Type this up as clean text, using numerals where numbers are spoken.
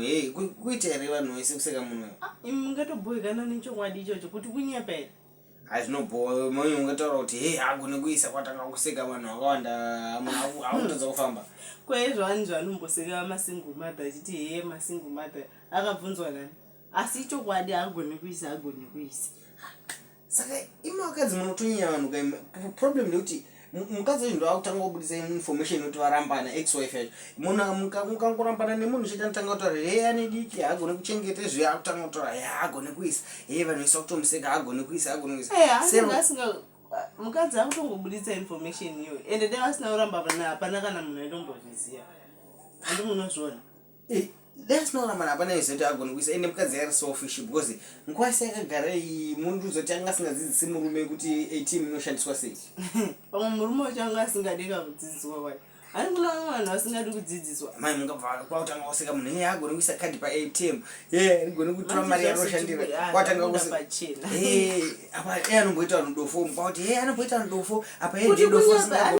Hei, kuita here vanhu vese kuseka munhu? Ah, imi mungatobhoikana nechokwadi ichocho kuti kunyepa here? Hazvinobhowa, mumwe ungataura kuti hei, haagone kuisa, kwatanga kuseka vanhu vakawanda, munhu akutadza kufamba. Kwaizvo ani zvanomboseka masingle mother achiti hee masingle mother akabvunzwa nani? Asi ichokwadi haagone kuisa, haagone kuisa. Saka imi vakadzi munotonyanya vanhu kaimi. Problem ndekuti mukadzi wacho ndoakutanga kubudisa information yekuti varambana, ex wife yacho. Munhu mukangorambana nemunhu chete anotanga kutaura hee ane diki, haagone kuchengeta, izvi akutanga kutaura hee haagone kuisa, hee vanhu vese vakutomuseka, haagone kuisa, haagone kuisa. Eh, anenge asinga mukadzi akutongobuditsa information iyoyo, ende dai vasina kuramba pana hapana kana munhu aitombozviziva. Handi munozviona? Eh, dai asina kurambana hapana aiziva kuti agone kuisa. Ende mukadzi ari selfish because nguva yese yakagara iyi mundiudza kuti anga asingadzidzisi murume kuti ATM inoshandiswa sei? Pamwe murume wacho anga asingadi kakudzidziswa kwacho. Hani kuna vamwe vanhu vasingadi kudzidziswa. Mai mungabva kwakutanga kuseka munhu, iye agone kuisa kadhi paATM, iye agone kutora mari yanoshandira, kwatanga kuseka pachena. Eh, apa iye anomboita vanhu dofo, kwakuti he anomboita vanhu dofo apa iye Kuti ndiye dofo kunyepa asingagoni.